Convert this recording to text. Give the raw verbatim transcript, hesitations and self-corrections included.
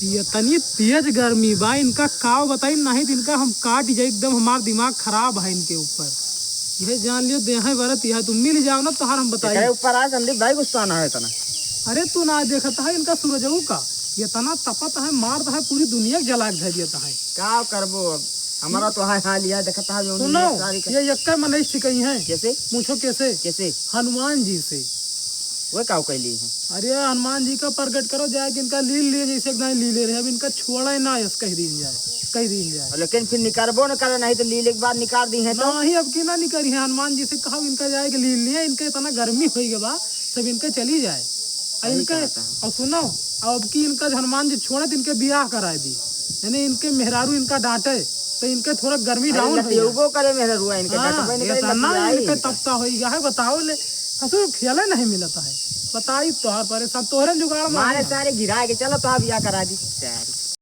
इतनी तेज गर्मी बा, इनका काव बताई, नहीं तो इनका हम काट जाई एकदम, हमार दिमाग खराब है इनके ऊपर। यह जान लियो, देह है बरत, यह तुम मिल जाओ ना, तोहार हम बताई। एकरे ऊपर आज संदीप भाई गुस्सा ना है इतना। अरे तू ना देखत है इनका सूरजऊ का, इतना तपत है, मारत है, पूरी दुनिया के जला के धर देता है। का करबो अब, हमारा तो हाय हाल यह देखत है जो सुनो, सारी का ये यक्का मनई सिकई है। कैसे? पूछो कैसे? कैसे? हनुमान जी से। वो का कैली है? अरे हनुमान जी का प्रगट करो, जाए कि इनका लील लिए, जैसे एक दाई लीले रहे, अब इनका छोड़ा ही ना, यस कह दीन जाए, कह दीन जाए। लेकिन फिर निकारबो न करे, नहीं तो लील एक बार निकार दी है तो। नहीं, अब की ना निकरी है, हनुमान जी से कहो इनका जाए कि लील लिए, इनका इतना गर्मी होई गवा, सब इनका चली जाए। आ सही इनके कहता है। और सुनो, अब की इनका हनुमान जी छोड़े तो इनके बियाह कराए दी, यानी इनके मेहरारू इनका डांटे तो इनके थोड़ा गर्मी अरे डाउन हो जाए। लतियबो करे मेहरारू इनके हाँ, डटबे नहीं करे, इतना लतियाई इनके इनके। तपता होई गया है, बताओ ले। ससुर खेले नहीं मिलता है, बताई तोहार परेशान, तोहरे जुगाड़ में मारे है। सारे गिरा के चलो तो बियाह करा दी। सारे।